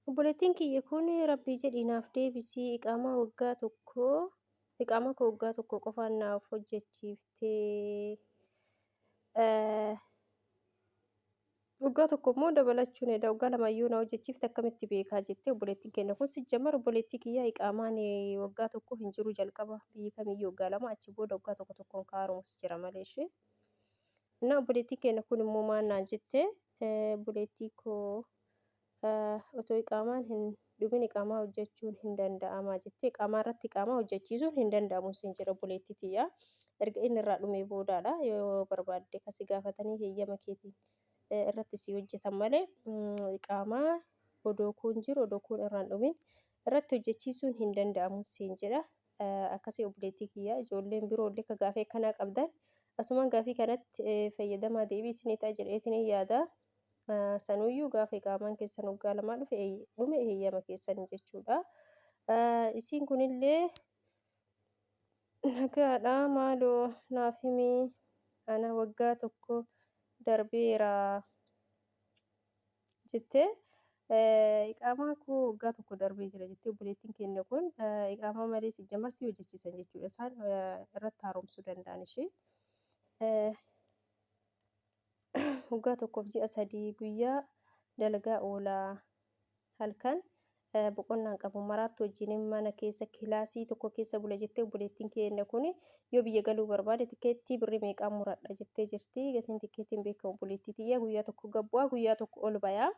Obboleettiin kiyya kun rabbii jedhii naaf deebisii iqaamaa waggaa tokko iqaamaa koo waggaa tokko qofaan naaf hojjechiiftee waggaa tokko immoo dabalachuun eda waggaa lamayyuu na hojjechiifte akkamitti beekaa jettee obboleettiin keenya kun sijjamar obboleettii kiyyaa iqaamaan waggaa tokko hin jiru jalqaba biyyi kamiyyuu waggaa lama achi booda waggaa tokko tokkoon kaarumus jira malee ishee. Innaa obboleettiin keenya kun immoo maal naan jette obboleettii koo otoo iqaamaan hin dhumin iqaamaa hojjechuun hin danda'amaa jettee iqaamaa irratti iqaamaa hojjechiisuun hin danda'amu siin jedha obboleettii tiyya. Erga inni irraa dhumee boodaadha yoo barbaadde kasi gaafatanii heeyyama keetiin irratti si hojjetan malee iqaamaa odoo kuun jiru odoo kuun irraa hin dhumin irratti hojjechiisuun hin danda'amu siin jedha. Akkasii obboleettii kiyya ijoolleen biroollee ka gaafii akkanaa qabdan asumaan gaafii kanatti fayyadamaa deebii isinii ta'a jedheetiin yaada. Sanuyyuu gaafa iqaamaan keessan waggaa lamaa dhufe dhume heeyyama keessan jechuudha. Isiin kunillee nagaadha maaloo naaf himii ana waggaa tokko darbeera jettee iqaamaa koo waggaa tokko darbee jira jettee obboleettiin keenya kun iqaamaa malee sijjamar si hojjechiisan jechuudha. Isaan irratti haaromsuu danda'an ishee. Waggaa tokkoof ji'a sadii guyyaa dalagaa oola. Halkan boqonnaan qabu. Maraattu wajjinin mana keessa kilaasii tokko keessa bula jettee obboleettiin keenya kun yoo biyya galuu barbaade tikeettii birrii meeqaan muradha jettee jirti. Gatiin tikeettii hin beekamu obboleettii tiyya guyyaa tokko gad bu'a guyyaa tokko ol baya.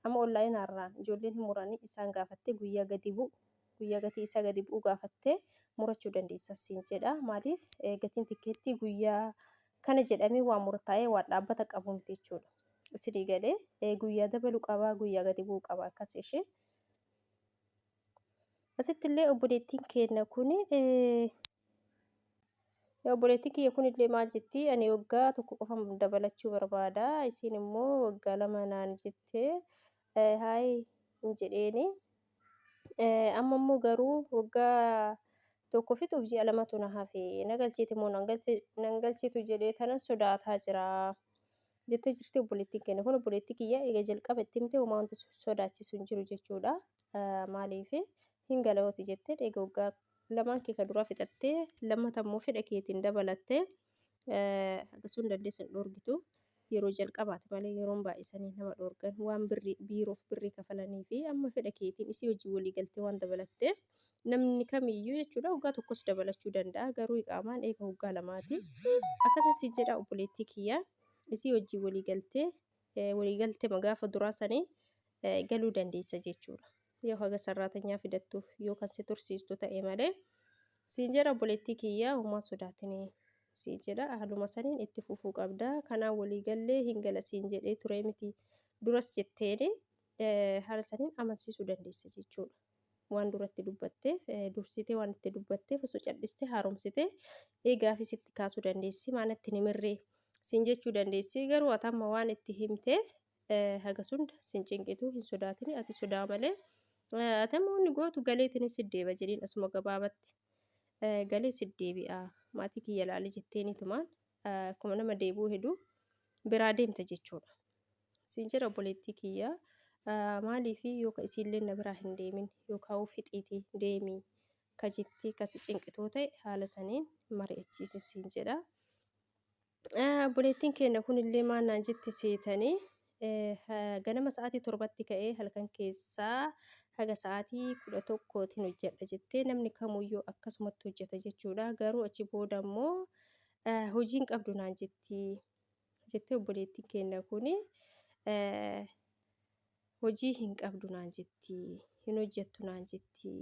Amma onlaayinaarraan ijoolleen hin muranii isaan gaafattee guyyaa gadi bu'u guyyaa gatii isaa gadi bu'u gaafattee murachuu dandeessa siin jedha. Maaliif gatiin tikkeettii guyyaa kana jedhamee waan murtaa'ee waan dhaabbata qabu miti jechuudha. Isinii galee guyyaa dabalu qaba guyyaa gadi bu'u qaba akkas ishee. Asitti illee obboleettiin keenya kun obboleettiin kiyya kun illee maal jetti ani waggaa tokko qofa dabalachuu barbaada isiin immoo waggaa lama naan jette hayi hin jedheeni. Amma immoo garuu waggaa tokko fixuuf ji'a lamatu na hafe na galcheeti moo nan galchitu jedhee tanan sodaataa jira jettee jirti obboleettiin keenya kun obboleettii kiyya eega jalqaba itti himte homaa wanti sodaachisu hin jiru jechuudha. Maaliif hin galawooti jettee eega waggaa lamaan kee ka duraa fixattee lammata immoo fedha keetiin dabalattee akkasuma dandeessu hin dhoorgitu. Yeroo jalqabaati malee yeroon baay'isanii nama dhoorgan waan birrii biiroof birrii kafalanii fi amma fedha keetiin isii wajjin walii galtee waan dabalatteef namni kamiyyuu jechuudha waggaa tokkos dabalachuu danda'a garuu iqaamaan eega waggaa lamaati akkasa si jedha obboleettii kiyya isii wajjin walii galtee walii galtee gaafa duraa sanii galuu dandeessa jechuudha. Yoo haga sarraatanyaa fidattuuf yoo kan si tursiistu ta'e malee siin jedha obboleettii kiyya homaa sodaatinii siin jedha haaluma saniin itti fufuu qabda kanaan walii gallee hin gala siin jedhee ture miti duras jetteeni haala saniin amansiisuu dandeessa jechuudha. Waan duratti dubbatteef dursitee waan itti dubbatteef osoo cal'istee haaromsitee eegaafii sitti kaasuu dandeessi maan itti hin himirree siin jechuu dandeessi garuu ati amma waan itti himteef hagas hunda sin cinqitu hin sodaatini ati sodaa malee ati amma wanni gootu galeetini si deeba jedhiin asuma gabaabatti galee si deebi'a maatii kiyya laali jetteeni tumaan akkuma nama deebi'uu hedu biraa deemta jechuudha. Siin jedha obboleettii kiyya maaliif yoo ka isiillee na biraa hin deemin yookaan fixiitii deemii ka jettee ka si cinqituu ta'e haala saniin mari'achiisi siin jedha. Obboleettiin keenya kunillee maal naan jetti seetanii ganama sa'aatii torbatti ka'ee halkan keessaa haga sa'aatii 11tiin hojjedha jettee namni kamuyyuu akkasumatti hojjeta jechuudha. Garuu achi booda immoo hojiin qabdu naan jetti jettee obboleettiin keenya kuni hojii hin qabdu naan jetti hin hojjettu naan jetti.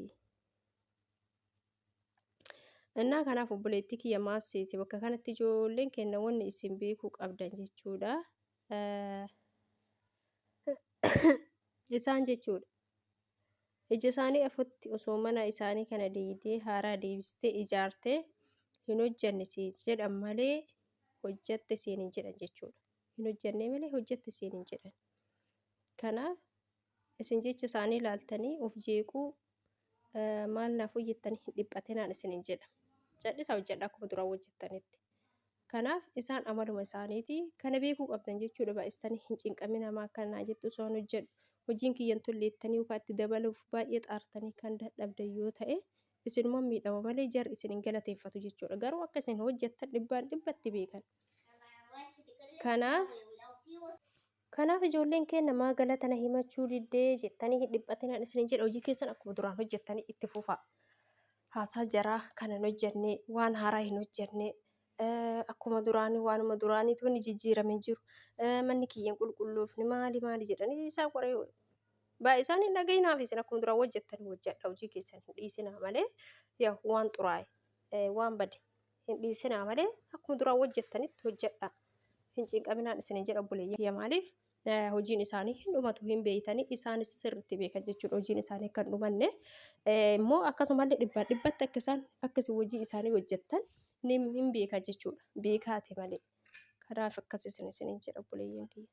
Innaa kanaaf obboleettii kiyya maal seete bakka kanatti ijoolleen kenna wanni isin beekuu qabdan jechuudha. Isaan jechuudha. Ija isaanii afutti osoo mana isaanii kana diigdee haaraa deebistee ijaartee hin hojjanne siin jedhan malee hojjatte siin hin jedhan jechuudha. Hin hojjannee malee hojjatte siin hin jedhan. Kanaaf isin jecha isaanii ilaaltanii of jeequu maal naaf hojjettanii hin dhiphatinaan isinin jedha. Cadhisaa hojjedha akkuma duraan hojjettanitti. Kanaaf isaan amaluma isaaniiti. Kana beekuu qabdan jechuudha baay'istanii hin cinqamin hamaa akkanaa jettu osoo hin hojjedhu. Hojiin kiyya hin tolle jettanii yookaan itti dabaluuf baay'ee xaartanii kan dadhabdan yoo ta'e isinuma miidhama malee jarri isin hin galateeffatu jechuudha. Garuu akka isin hojjettan dhibbaan dhibbatti beekan. Kanaaf Kanaaf ijoolleen keenna maa galata na himachuu diddee jettanii hin dhiphatinaan isinin jedha hojii keessan akkuma duraan hojjettanii itti fufaa. Haasaa jaraa kana hin hojjenne waan haaraa hin hojjenne akkuma duraanii waanuma duraaniitu inni jijjiirame hin jiru. Manni kiyya hin qulqulloofne maali maali jedhanii isaan qoree baay'ee isaan hin dhaga'inaaf isin akkuma duraan hojjettanii hojjedha hojii keessan hin dhiisinaa malee yaa waan xuraa'e waan bade hin dhiisinaa malee akkuma duraan hojjettanitti hojjedha. Hin cinqaminaan isinin jedha obboleeyyan kiyya maaliif hojiin isaanii hin dhumatu hin beeytanii isaanis sirriitti beekan jechuudha hojiin isaanii akka hin dhumanne immoo akkasumallee dhibbaan dhibbatti akka isaan akka isin hojii isaanii hojjettan ni hin beeka jechuudha beekaati malee kanaaf akkas isin isinin jedha obboleeyyan kiyya.